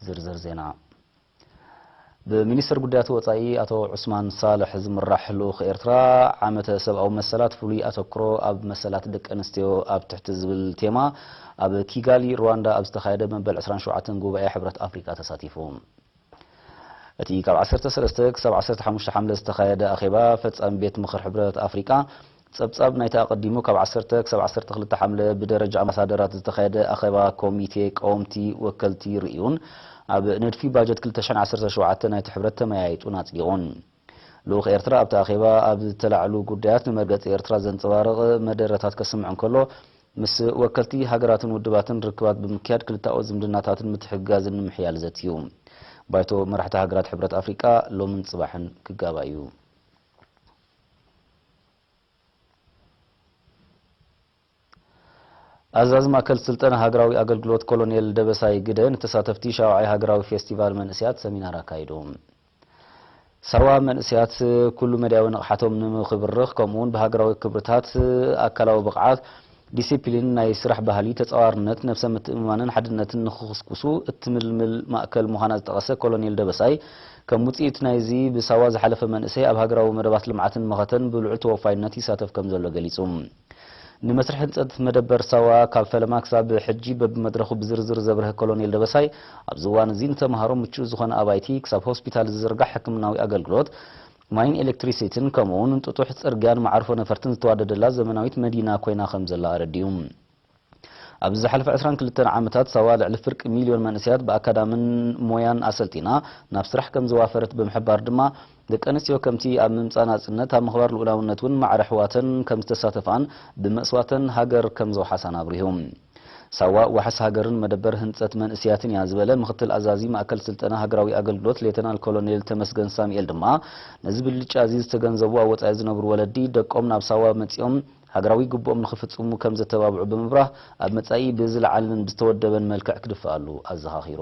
ዝርዝር ዜና። ብሚኒስትር ጉዳያት ወጻኢ ኣቶ ዑስማን ሳልሕ ዝምራሕ ልኡኽ ኤርትራ፣ ዓመተ ሰብኣዊ መሰላት ፍሉይ ኣተኩሮ ኣብ መሰላት ደቂ ኣንስትዮ ኣብ ትሕቲ ዝብል ቴማ ኣብ ኪጋሊ ሩዋንዳ ኣብ ዝተኻየደ መበል ዕስራን ሸውዓተን ጉባኤ ሕብረት ኣፍሪቃ ተሳቲፉ። እቲ ካብ ዓሰርተ ሰለስተ ክሳብ ዓሰርተ ሓሙሽተ ሓምለ ዝተኻየደ ኣኼባ፣ ፈጻሚ ቤት ምኽሪ ሕብረት ኣፍሪቃ ጸብጻብ ናይቲ ኣቐዲሙ ካብ ዓሰርተ ክሳብ ዓሰርተ ክልተ ሓምለ ብደረጃ ኣምባሳደራት ዝተኻየደ ኣኼባ፣ ኮሚቴ ቀወምቲ ወከልቲ ርእዩን ኣብ ንድፊ ባጀት ክልተ ሽሕን ዓሰርተ ሸውዓተን ናይቲ ሕብረት ተመያይጡን ኣጽዲቑን። ልኡኽ ኤርትራ ኣብቲ ኣኼባ ኣብ ዝተላዕሉ ጉዳያት ንመርገጺ ኤርትራ ዘንጸባርቕ መደረታት ከስምዕ እንከሎ፣ ምስ ወከልቲ ሃገራትን ውድባትን ርክባት ብምክያድ ክልተኣዊ ዝምድናታትን ምትሕግጋዝን ንምሕያል ዘትዩ። ባይቶ መራሕቲ ሃገራት ሕብረት ኣፍሪቃ ሎምን ጽባሕን ክጋባእ እዩ። ኣዛዚ ማእከል ስልጠና ሃገራዊ ኣገልግሎት ኮሎኔል ደበሳይ ግደ ንተሳተፍቲ ሻውዓይ ሃገራዊ ፌስቲቫል መንእስያት ሰሚናር ኣካይዱ። ሳዋ መንእስያት ኩሉ መዳያዊ ንቕሓቶም ንምኽብርኽ፣ ከምኡ እውን ብሃገራዊ ክብርታት፣ ኣካላዊ ብቕዓት፣ ዲሲፕሊን፣ ናይ ስራሕ ባህሊ፣ ተጻዋርነት፣ ነብሰ ምትእምማንን ሓድነትን ንኽኹስኩሱ እትምልምል ማእከል ምዃና ዝጠቐሰ ኮሎኔል ደበሳይ፣ ከም ውጽኢት ናይዚ ብሳዋ ዝሓለፈ መንእሰይ ኣብ ሃገራዊ መደባት ልምዓትን መኸተን ብልዑል ተወፋይነት ይሳተፍ ከም ዘሎ ገሊጹ። ንመስርሕ ህንጸት መደበር ሳዋ ካብ ፈለማ ክሳብ ሕጂ በብመድረኹ ብዝርዝር ዘብርሀ ኮሎኔል ደበሳይ፣ ኣብዚ እዋን እዚ ንተምሃሮ ምቹእ ዝኾነ ኣባይቲ፣ ክሳብ ሆስፒታል ዝዝርጋሕ ሕክምናዊ ኣገልግሎት፣ ማይን ኤሌክትሪሲቲን፣ ከምኡውን ጥጡሕ ጽርግያን መዓርፎ ነፈርትን ዝተዋደደላ ዘመናዊት መዲና ኮይና ከም ዘላ ኣረዲኡ። ኣብዚ ዝሓለፈ ዕስራን ክልተን ዓመታት ሳዋ ልዕሊ ፍርቂ ሚልዮን መንእሰያት ብኣካዳምን ሞያን ኣሰልጢና ናብ ስራሕ ከም ዘዋፈረት ብምሕባር ድማ፣ ደቂ ኣንስትዮ ከምቲ ኣብ ምምጻእ ናጽነት፣ ኣብ ምኽባር ልኡላውነት እውን ማዕረ ኣሕዋተን ከም ዝተሳተፋን ብመስዋእተን ሃገር ከም ዘውሓሳን ኣብሪሁ። ሳዋ ዋሕስ ሃገርን መደበር ህንጸት መንእሰያትን እያ ዝበለ ምኽትል ኣዛዚ ማእከል ስልጠና ሃገራዊ ኣገልግሎት ሌተናል ኮሎኔል ተመስገን ሳሙኤል ድማ፣ ነዚ ብልጫ እዚ ዝተገንዘቡ ኣብ ወጻኢ ዝነብሩ ወለዲ ደቆም ናብ ሳዋ መጺኦም ሃገራዊ ግቡኦም ንኽፍጽሙ ከም ዘተባብዑ ብምብራህ፣ ኣብ መጻኢ ብዝለዓለን ብዝተወደበን መልክዕ ክድፍኣሉ ኣዘኻኺሩ።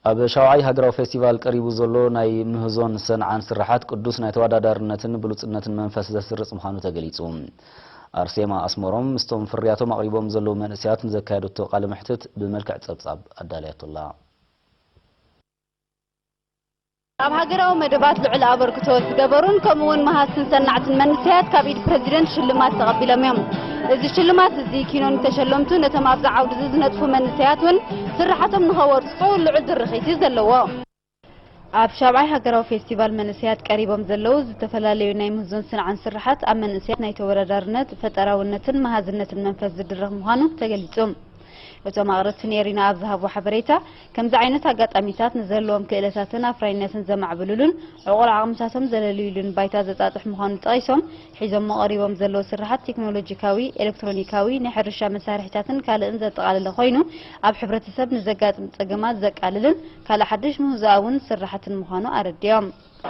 ኣብ ሻውዓይ ሃገራዊ ፌስቲቫል ቀሪቡ ዘሎ ናይ ምህዞን ሰንዓን ስርሓት ቅዱስ ናይ ተወዳዳርነትን ብሉጽነትን መንፈስ ዘስርጽ ምዃኑ ተገሊጹ። ኣርሴማ ኣስመሮም ምስቶም ፍርያቶም ኣቕሪቦም ዘለዉ መንእሰያት ንዘካየደቶ ቃለ መሕትት ብመልክዕ ጸብጻብ ኣዳልያቶላ። ኣብ ሃገራዊ መደባት ልዑል ኣበርክቶ ዝገበሩን ከምኡ እውን መሃዝትን ሰናዕትን መንእሰያት ካብ ኢድ ፕረዚደንት ሽልማት ተቐቢሎም እዮም። እዚ ሽልማት እዚ ኪኖ ንተሸለምቱ ነቶም ኣብዚ ዓውዲ እዚ ዝነጥፉ መንእሰያት እውን ስርሓቶም ንኸወርጽሑ ልዑል ድርኺት እዩ ዘለዎ። ኣብ ሻብዓይ ሃገራዊ ፌስቲቫል መንእሰያት ቀሪቦም ዘለዉ ዝተፈላለዩ ናይ ምህዞን ስንዓን ስርሓት ኣብ መንእሰያት ናይ ተወዳዳርነት፣ ፈጠራውነትን መሃዝነትን መንፈስ ዝድረኽ ምዃኑ ተገሊጹ። እቶም ኣቕረብቲ ኔሪና ኣብ ዝሃብዎ ሓበሬታ፣ ከምዚ ዓይነት ኣጋጣሚታት ንዘለዎም ክእለታትን ኣፍራይነትን ዘማዕብሉሉን ዕቑር ዓቕምታቶም ዘለልዩሉን ባይታ ዘጣጥሕ ምዃኑ ጠቒሶም፣ ሒዞሞ ቀሪቦም ዘለዉ ስርሓት ቴክኖሎጂካዊ፣ ኤሌክትሮኒካዊ፣ ናይ ሕርሻ መሳርሒታትን ካልእን ዘጠቓለለ ኮይኑ፣ ኣብ ሕብረተሰብ ንዘጋጥም ጸገማት ዘቃልልን ካልእ ሓድሽ ምህዞኣውን ስርሓትን ምዃኑ ኣረዲኦም።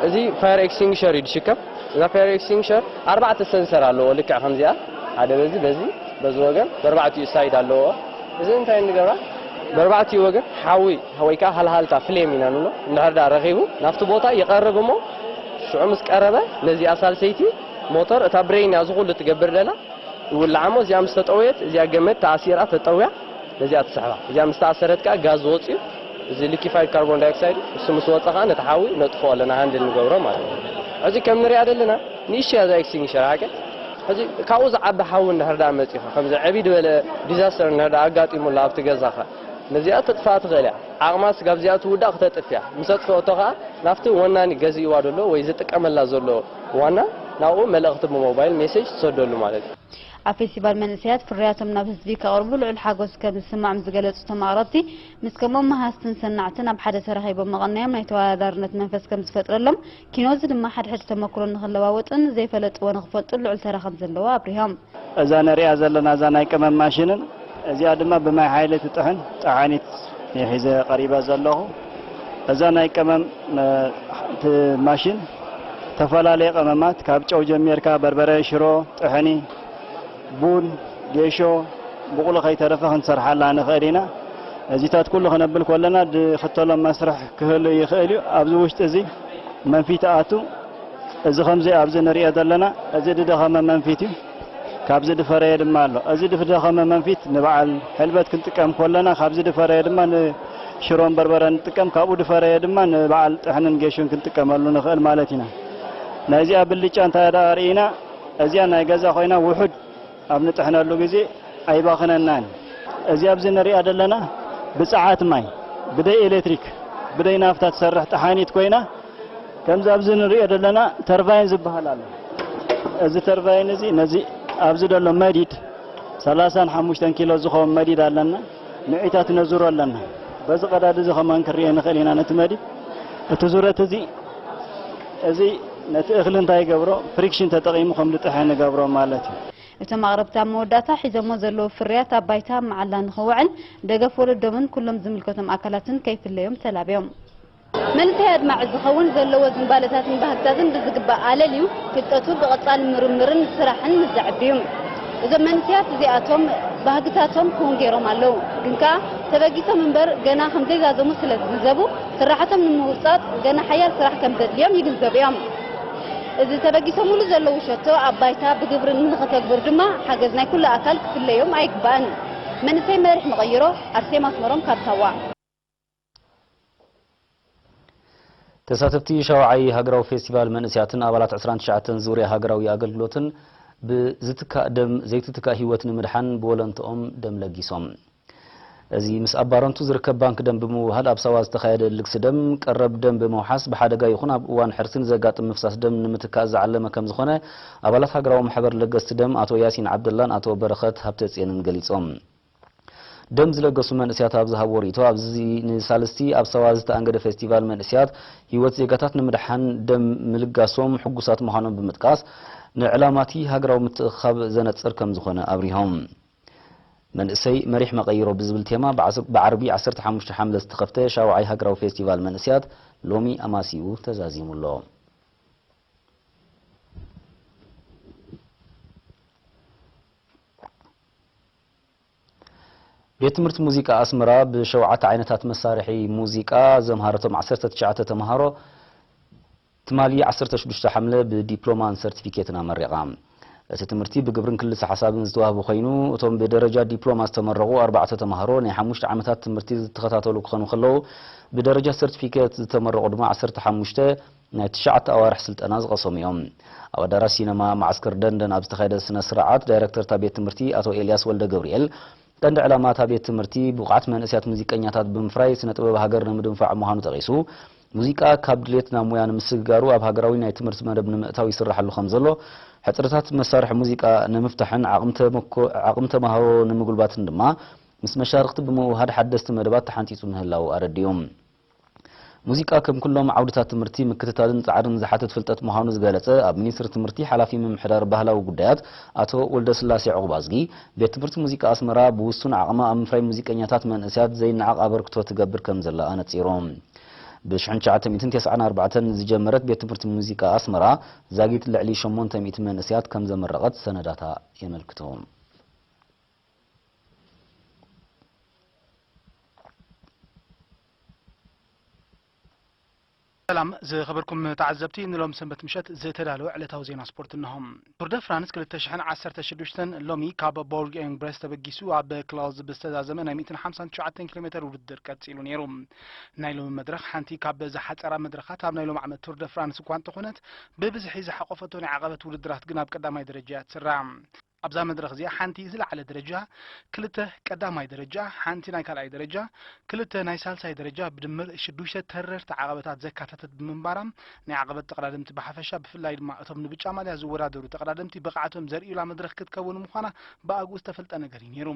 እዚ ፋየር ኤክስቲንግሸር እዩ ዝሽከም። እዛ ፋየር ኤክስቲንግሸር ኣርባዕተ ሰንሰር ኣለዎ፣ ልክዕ ከምዚኣ፣ ሓደ በዚ፣ በዚ፣ በዚ ወገን፣ በርባዕቲኡ ሳይድ ኣለዎ። እዚ እንታይ ንገብራ? በርባዕቲኡ ወገን ሓዊ ወይ ከዓ ሃልሃልታ ፍሌም ኢና ንብሎ። እንድሕር ደኣ ረኺቡ ናብቲ ቦታ ይቐርብ እሞ፣ ሽዑ ምስ ቀረበ ነዚኣ ሳልሰይቲ ሞተር፣ እታ ብሬን እያ እዚ ኩሉ ትገብር ደላ፣ ይውልዓ እሞ፣ እዚኣ ምስ ተጠውየት፣ እዚኣ ገመድ ተኣሲራ ተጠውያ፣ ነዚኣ ትስሕባ። እዚኣ ምስ ተኣሰረት ከኣ ጋዝ ወጽዩ፣ እዚ ሊኪፋይድ ካርቦን ዳይኦክሳይድ፣ እሱ ምስ ወጸ ከኣ ነቲ ሓዊ ነጥፍኦ ኣለና፣ ሃንድል ንገብሮ ማለት እዩ። ሕዚ ከም ንሪኣ ዘለና፣ ንእሽቶ እያ እዛ ኤክስቲንግሸር፣ ሓቂ። ሕዚ ካብኡ ዝዓቢ ሓዊ እንድሕር ደኣ መጺኻ፣ ከምዚ ዕብይ ዝበለ ዲዛስተር እንድሕር ደኣ ኣጋጢሙላ ኣብቲ ገዛኻ፣ ነዚኣ ተጥፍኣ ትኽእል እያ። ዓቕማ ስጋብ እዚኣ ትውዳእ ክተጥፍያ። ምስ ኣጥፍኦቶ ከኣ ናብቲ ወናኒ ገዚእዋ ዘሎ ወይ ዝጥቀመላ ዘሎ ዋና ናብኡ መልእኽቲ ብሞባይል ሜሴጅ ትሰደሉ ማለት እዩ። ኣብ ፌስቲቫል መንእሰያት ፍርያቶም ናብ ህዝቢ ከቕርቡ ልዑል ሓጎስ ከም ዝስማዖም ዝገለጹ እቶም ኣቕረብቲ፣ ምስ ከምኦም መሃዝትን ሰናዕትን ኣብ ሓደ ተራኺቦም መቐነዮም ናይ ተወዳዳርነት መንፈስ ከም ዝፈጥረሎም፣ ኪኖ እዚ ድማ ሓድሕድ ተመክሮ ንኽለዋወጥን ዘይፈለጥዎ ንኽፈልጡን ልዑል ተራ ከም ዘለዎ ኣብሪሆም። እዛ ንሪኣ ዘለና እዛ ናይ ቀመም ማሽንን እዚኣ ድማ ብማይ ሓይሊ ትጥሕን ጠሓኒት እየ ሒዘ ቀሪበ ዘለኹ። እዛ ናይ ቀመም፣ እ፣ እቲ ማሽን ዝተፈላለየ ቀመማት ካብ ጨው ጀሚርካ በርበረ፣ ሽሮ፣ ጥሕኒ፣ ቡን፣ ጌሾ፣ ብቑሉ ከይተረፈ ክንሰርሓላ ንኽእል ኢና። እዚታት ኩሉ ክነብል ከለና ዝኽተሎም መስርሕ ክህሉ ይኽእል እዩ። ኣብዚ ውሽጢ እዚ መንፊት ኣቱ፣ እዚ ከምዚ ኣብዚ ንሪኦ ዘለና፣ እዚ ዝደኸመ መንፊት እዩ። ካብዚ ድፈረየ ድማ ኣሎ። እዚ ዝደኸመ መንፊት ንበዓል ሕልበት ክንጥቀም ከለና፣ ካብዚ ድፈረየ ድማ ንሽሮን በርበረን ንጥቀም፣ ካብኡ ድፈረየ ድማ ንበዓል ጥሕንን ጌሾን ክንጥቀመሉ ንኽእል ማለት ኢና። ናይዚኣ ብልጫ እንታይ ደኣ ርኢና፣ እዚኣ ናይ ገዛ ኮይና ውሑድ ኣብ ንጥሕነሉ ግዜ ኣይባኽነናን። እዚ ኣብዚ ንሪኣ ዘለና ብጸዓት ማይ፣ ብደይ ኤሌክትሪክ፣ ብደይ ናፍታ ትሰርሕ ጠሓኒት ኮይና፣ ከምዚ ኣብዚ ንሪኦ ዘለና ተርባይን ዝበሃል ኣሎ። እዚ ተርባይን እዚ ነዚ ኣብዚ ዘሎ መዲድ ሰላሳን ሓሙሽተን ኪሎ ዝኸውን መዲድ ኣለና። ንዒታት ነዙሮ ኣለና። በዚ ቀዳዲ እዚ ከማን ክርኤ ንኽእል ኢና ነቲ መዲድ። እቲ ዙረት እዚ፣ እዚ ነቲ እኽሊ እንታይ ይገብሮ? ፍሪክሽን ተጠቒሙ ከም ዝጥሐ ንገብሮ ማለት እዩ። እቶም ኣቕረብቲ ኣብ መወዳእታ ሒዞሞ ዘለዉ ፍርያት ኣብ ባይታ ኣብ መዓላ ንኽውዕል ደገፍ ወለዶምን ኩሎም ዝምልከቶም ኣካላትን ከይፍለዮም ተላብዮም። መንእሰይ ኣድማዒ ዝኸውን ዘለዎ ዝንባለታትን ባህግታትን ብዝግባእ ኣለልዩ ፍልጠቱ ብቐጻሊ ምርምርን ስራሕን ንዘዕቢ እዩ። እዞም መንእሰያት እዚኣቶም ባህግታቶም ክውን ገይሮም ኣለዉ። ግን ከኣ ተበጊሶም እምበር ገና ከም ዘይዛዘሙ ስለ ዝግንዘቡ ስራሓቶም ንምውጻጥ ገና ሓያል ስራሕ ከም ዘድልዮም ይግንዘቡ እዮም። እዚ ተበጊሶምሉ ዘለዉ ሸቶ ኣብ ባይታ ብግብሪ ንኽተግብር ድማ ሓገዝ ናይ ኩሉ ኣካል ክፍለዮም ኣይግባእን። መንእሰይ መሪሕ መቐይሮ። ኣርሴማ ኣስመሮም ካብ ሳዋ። ተሳተፍቲ ሻውዓይ ሃገራዊ ፌስቲቫል መንእሰያትን ኣባላት ዕስራን ትሽዓተን ዙርያ ሃገራዊ ኣገልግሎትን ብዝትካእ ደም ዘይትትካእ ህይወት ንምድሓን ብወለንትኦም ደም ለጊሶም። እዚ ምስ ኣብ ባረንቱ ዝርከብ ባንክ ደም ብምውሃድ ኣብ ሳዋ ዝተኻየደ ልግሲ ደም ቀረብ ደም ብምውሓስ ብሓደጋ ይኹን ኣብ እዋን ሕርሲ ንዘጋጥም ምፍሳስ ደም ንምትካእ ዝዓለመ ከም ዝኾነ ኣባላት ሃገራዊ ማሕበር ለገስቲ ደም ኣቶ ያሲን ዓብደላን ኣቶ በረኸት ሃብተጽዮንን ገሊጾም። ደም ዝለገሱ መንእሰያት ኣብ ዝሃብዎ ርእይቶ፣ ኣብዚ ንሳልስቲ ኣብ ሳዋ ዝተኣንገደ ፌስቲቫል መንእሰያት ህይወት ዜጋታት ንምድሓን ደም ምልጋሶም ሕጉሳት ምዃኖም ብምጥቃስ፣ ንዕላማቲ ሃገራዊ ምትእኽኻብ ዘነጽር ከም ዝኾነ ኣብሪሆም። መንእሰይ መሪሕ መቐይሮ ብዝብል ቴማ ብዓስ-፣ ብዓርቢ ዓሰርተ ሓሙሽተ ሓምለ ዝተኸፍተ ሻውዓይ ሃገራዊ ፌስቲቫል መንእሰያት ሎሚ ኣማሲኡ ተዛዚሙ ኣሎ። ቤት ትምህርቲ ሙዚቃ ኣስመራ ብሸውዓተ ዓይነታት መሳርሒ ሙዚቃ ዘምሃረቶም ዓሰርተ ትሽዓተ ተምሃሮ ትማሊ ዓሰርተ ሽዱሽተ ሓምለ ብዲፕሎማን ሰርቲፊኬትን ኣመሪቓ። እቲ ትምህርቲ ብግብርን ክልሰ ሓሳብን ዝተዋህበ ኮይኑ፣ እቶም ብደረጃ ዲፕሎማ ዝተመረቑ ኣርባዕተ ተምሃሮ ናይ ሓሙሽተ ዓመታት ትምህርቲ ዝተኸታተሉ ክኾኑ ከለዉ፣ ብደረጃ ሰርቲፊኬት ዝተመረቑ ድማ ዓሰርተ ሓሙሽተ ናይ ትሽዓተ ኣዋርሕ ስልጠና ዝቐሰሙ እዮም። ኣብ ኣዳራሽ ሲነማ መዓስከር ደንደን ኣብ ዝተኻየደ ስነ ስርዓት፣ ዳይረክተር እታ ቤት ትምህርቲ ኣቶ ኤልያስ ወልደ ገብርኤል፣ ቀንዲ ዕላማ እታ ቤት ትምህርቲ ብቑዓት መንእሰያት ሙዚቀኛታት ብምፍራይ ስነ ጥበብ ሃገር ንምድንፋዕ ምዃኑ ጠቒሱ፣ ሙዚቃ ካብ ድሌት ናብ ሙያ ንምስግጋሩ ኣብ ሃገራዊ ናይ ትምህርቲ መደብ ንምእታው ይስራሓሉ ከም ዘሎ፣ ሕጽርታት መሳርሒ ሙዚቃ ንምፍታሕን ዓቕሚ ተመኮ-፣ ዓቕሚ ተማሃሮ ንምጉልባትን ድማ ምስ መሻርኽቲ ብምውሃድ ሓደስቲ መደባት ተሓንጺጹ ምህላዉ ኣረዲኡ። ሙዚቃ ከም ኩሎም ዓውድታት ትምህርቲ ምክትታልን ጻዕርን ዝሓትት ፍልጠት ምዃኑ ዝገለጸ ኣብ ሚኒስትሪ ትምህርቲ ሓላፊ ምምሕዳር ባህላዊ ጉዳያት ኣቶ ወልደስላሴ ዑቕባዝጊ፣ ቤት ትምህርቲ ሙዚቃ ኣስመራ ብውሱን ዓቕማ ኣብ ምፍራይ ሙዚቀኛታት መንእሰያት ዘይነዓቕ ኣበርክቶ ትገብር ከም ዘላ ኣነጺሩ። ብሽሕን ትሽዓተ ሚእትን ተስዓን ኣርባዕተን ዝጀመረት ቤት ትምህርቲ ሙዚቃ ኣስመራ ዛጊት ልዕሊ ሸሞንተ ሚእቲ መንእሰያት ከም ዘመረቐት ሰነዳታ የመልክቱ። ሰላም ዝኸበርኩም ተዓዘብቲ፣ ንሎም ሰንበት ምሸት ዝተዳለወ ዕለታዊ ዜና ስፖርት እንሆ። ቱር ደ ፍራንስ ክልተ ሽሕን ዓሰርተ ሽዱሽተን ሎሚ ካብ ቦርግ ኤንግ ብሬስ ተበጊሱ ኣብ ክላውዝ ብዝተዛዘመ ናይ ሚእትን ሓምሳን ትሽዓተን ኪሎ ሜተር ውድድር ቀጺሉ ነይሩ። ናይ ሎሚ መድረኽ ሓንቲ ካብ ዝሓጸራ መድረኻት ኣብ ናይ ሎም ዓመት ቱር ደ ፍራንስ እኳ እንተኾነት፣ ብብዝሒ ዝሓቆፈቶ ናይ ዓቐበት ውድድራት ግን ኣብ ቀዳማይ ደረጃ እያ ትስራዕ። ኣብዛ መድረኽ እዚኣ ሓንቲ ዝለዓለ ደረጃ፣ ክልተ ቀዳማይ ደረጃ፣ ሓንቲ ናይ ካልኣይ ደረጃ፣ ክልተ ናይ ሳልሳይ ደረጃ፣ ብድምር ሽዱሽተ ተረርቲ ዓቐበታት ዘካተተት ብምንባራ፣ ናይ ዓቐበት ተቐዳደምቲ ብሓፈሻ፣ ብፍላይ ድማ እቶም ንብጫ ማልያ ዝወዳደሩ ተቐዳደምቲ ብቕዓቶም ዘርእዩላ መድረኽ ክትከውን ምዃና ብኣግኡ ዝተፈልጠ ነገር እዩ ነይሩ።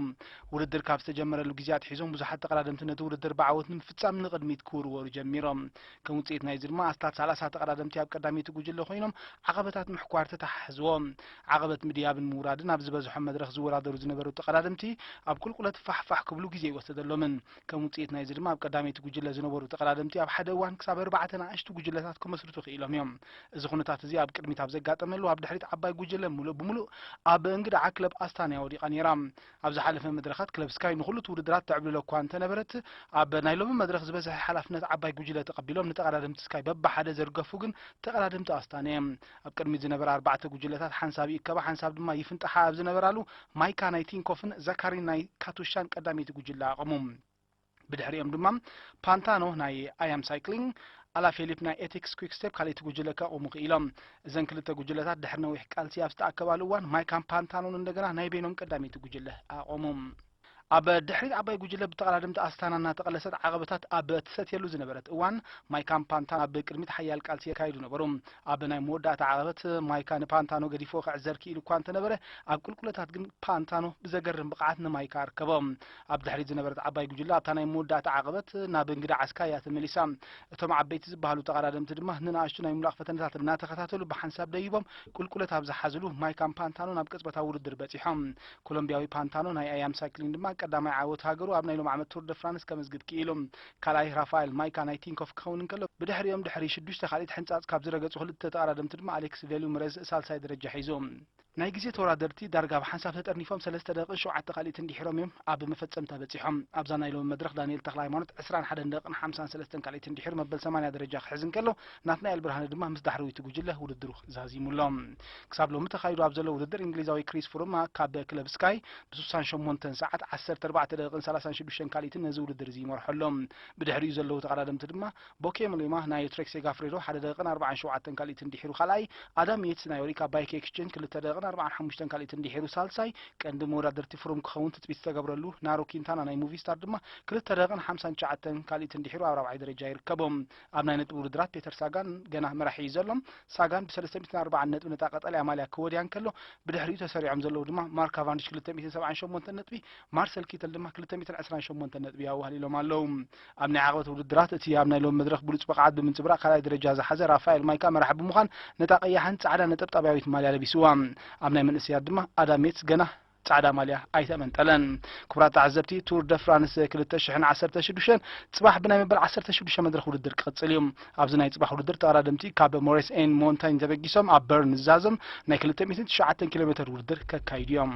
ውድድር ካብ ዝተጀመረሉ ግዜ ኣትሒዞም ብዙሓት ተቐዳደምቲ ነቲ ውድድር ብዓወት ንምፍጻም ንቕድሚት ክውርወሩ ጀሚሮም። ከም ውጽኢት ናይዚ ድማ ኣስታት ሰላሳ ተቐዳደምቲ ኣብ ቀዳመይቲ ጉጅለ ኮይኖም ዓቐበታት ምሕኳር ተተሓሕዝዎ። ዓቐበት ምድያብን ምውራድን ኣብ ዝበዝሖ መድረኽ ዝወዳደሩ ዝነበሩ ተቐዳደምቲ ኣብ ቁልቁለት ፋሕፋሕ ክብሉ ግዜ ኣይወሰደሎምን። ከም ውጽኢት ናይዚ ድማ ኣብ ቀዳመይቲ ጉጅለ ዝነበሩ ተቐዳደምቲ ኣብ ሓደ እዋን ክሳብ ኣርባዕተ ንኣሽቱ ጉጅለታት ክመስርቱ ክኢሎም እዮም። እዚ ኩነታት እዚ ኣብ ቅድሚት ኣብ ዘጋጠመሉ ኣብ ድሕሪት ዓባይ ጉጅለ ምሉእ ብምሉእ ኣብ እንግድዓ ክለብ ኣስታንያ ወዲቓ ነይራ። ኣብ ዝሓለፈ መድረኻት ክለብ ስካይ ንኹሉ እቲ ውድድራት ተዕብልሎ እኳ እንተነበረት፣ ኣብ ናይ ሎሚ መድረኽ ዝበዝሐ ሓላፍነት ዓባይ ጉጅለ ተቐቢሎም ንተቐዳደምቲ ስካይ በብሓደ ዘርገፉ ግን ተቐዳደምቲ ኣስታንያ እዮም። ኣብ ቅድሚት ዝነበራ ኣርባዕተ ጉጅለታት ሓንሳብ ይእከባ፣ ሓንሳብ ድማ ይፍንጠሓ ኣብ ዝነበራሉ፣ ማይካ ናይ ቲንኮፍን ዘካሪን ናይ ካቱሻን ቀዳመይቲ ጉጅለ ኣቐሙ። ብድሕሪኦም ድማ ፓንታኖ ናይ ኣያም ሳይክሊንግ፣ ኣላፌሊፕ ናይ ኤቲክስ ኩክስቴፕ ካልኣይቲ ጉጅለ ከቑሙ ክኢሎም። እዘን ክልተ ጉጅለታት ድሕሪ ነዊሕ ቃልሲ ኣብ ዝተኣከባሉ እዋን፣ ማይካን ፓንታኖን እንደገና ናይ በይኖም ቀዳመይቲ ጉጅለ ኣቖሙ። ኣብ ድሕሪት ዓባይ ጉጅለ ብተቐዳደምቲ ኣስታና እናተቐለሰት ዓቐበታት ኣብ ትሰትየሉ ዝነበረት እዋን፣ ማይካን ፓንታኖ ኣብ ቅድሚት ሓያል ቃልሲ የካይዱ ነበሩ። ኣብ ናይ መወዳእታ ዓቐበት ማይካ ንፓንታኖ ገዲፎ ክዕዘር ክኢሉ እኳ እንተነበረ፣ ኣብ ቁልቁለታት ግን ፓንታኖ ብዘገርም ብቕዓት ንማይካ ኣርከቦ። ኣብ ድሕሪት ዝነበረት ዓባይ ጉጅለ ኣብታ ናይ መወዳእታ ዓቐበት ናብ እንግዳ ዓስካ እያ ተመሊሳ። እቶም ዓበይቲ ዝበሃሉ ተቐዳደምቲ ድማ ንንኣሽቱ ናይ ምምላቕ ፈተነታት እናተኸታተሉ ብሓንሳብ ደይቦም ቁልቁለት ኣብ ዝሓዝሉ ማይካን ፓንታኖ ናብ ቅጽበታዊ ውድድር በጺሖም። ኮሎምቢያዊ ፓንታኖ ናይ ኣያም ሳይክሊን ድማ ቀዳማይ ዓወት ሃገሩ ኣብ ናይ ሎም ዓመት ቱር ደ ፍራንስ ከመዝግብ ክኢሉ። ካልኣይ ራፋኤል ማይካ ናይ ቲንኮፍ ክኸውን እንከሎ፣ ብድሕሪኦም ድሕሪ ሽዱሽተ ካልኢት ሕንጻጽ ካብ ዝረገጹ ክልተ ተቐዳደምቲ ድማ ኣሌክስ ቬሉምረዝ ሳልሳይ ደረጃ ሒዙ። ናይ ግዜ ተወዳደርቲ ዳርጋ ብሓንሳብ ተጠርኒፎም ሰለስተ ደቂቕን ሸውዓተ ካልኢትን ድሒሮም እዮም ኣብ መፈጸምታ በጺሖም። ኣብዛ ናይ ሎሚ መድረኽ ዳንኤል ተኽለ ሃይማኖት ዕስራን ሓደን ደቂቕን ሓምሳን ሰለስተን ካልኢትን ድሒሩ መበል ሰማንያ ደረጃ ክሕዝ እንከሎ፣ ናትናኤል ብርሃነ ድማ ምስ ዳሕረወይቲ ጉጅለ ውድድሩ ዛዚሙ ኣሎ። ክሳብ ሎሚ ተኻይዱ ኣብ ዘሎ ውድድር እንግሊዛዊ ክሪስ ፍሩማ ካብ ክለብ ስካይ ብስሳን ሸሞንተን ሰዓት ዓሰርተ ኣርባዕተ ደቂቕን ሰላሳን ሽዱሽተን ካልኢትን ነዚ ውድድር እዚ ይመርሖ ኣሎ። ብድሕሪኡ ዘለዉ ተቐዳደምቲ ድማ ቦኬ ምሌማ ናይ ትሬክ ሴጋፍሬዶ ሓደ ደቂቕን ኣርባዓን ሸውዓተን ካልኢትን ድሒሩ ካልኣይ፣ ኣዳም የትስ ናይ ኦሪካ ባይክ ኤክስቼንጅ ክልተ ደቂቕን ኣርባዓን ሓሙሽተን ካልኢትን ድሒሩ ሳልሳይ፣ ቀንዲ መወዳደርቲ ፍሩም ክኸውን ትጽቢት ዝተገብረሉ ናሮ ኪንታና ናይ ሙቪስታር ድማ ክልተ ደቂቕን ሓምሳን ትሽዓተን ካልኢትን ድሒሩ ኣብ ራብዓይ ደረጃ ይርከቦም። ኣብ ናይ ነጥቢ ውድድራት ፔተር ሳጋን ገና መራሒ እዩ ዘሎ። ሳጋን ብሰለስተ ሚእትን ኣርባዓን ነጥቢ ነታ ቀጠልያ ማልያ ክወድያ እንከሎ፣ ብድሕሪኡ ተሰሪዖም ዘለዉ ድማ ማርክ ካቫንዲሽ ክልተ ሚእትን ሰብዓን ሸሞንተን ነጥቢ፣ ማርሰል ኪተል ድማ ክልተ ሚእትን ዕስራን ሸሞንተን ነጥቢ ኣዋህሊሎም ኣለዉ። ኣብ ናይ ዓቕበት ውድድራት እቲ ኣብ ናይ ሎሚ መድረኽ ብሉጽ ብቕዓት ብምንጽብራቕ ካልኣይ ደረጃ ዝሓዘ ራፋኤል ማይካ መራሒ ብምዃን ነታ ቀያሕን ጻዕዳ ነጠብጣብያዊት ማልያ ለቢስዋ። ኣብ ናይ መንእሰያት ድማ ኣዳም የትስ ገና ጻዕዳ ማልያ ኣይተመንጠለን። ክቡራት ተዓዘብቲ፣ ቱር ደ ፍራንስ ክልተ ሽሕን ዓሰርተ ሽዱሽተን ጽባሕ ብናይ መበል ዓሰርተ ሽዱሽተ መድረኽ ውድድር ክቕጽል እዩ። ኣብዚ ናይ ጽባሕ ውድድር ተቐዳደምቲ ካብ ሞሬስ ኤን ሞንታኝ ተበጊሶም ኣብ በርን ዝዛዘም ናይ ክልተ ሚእትን ትሽዓተን ኪሎ ሜተር ውድድር ከካይዱ እዮም።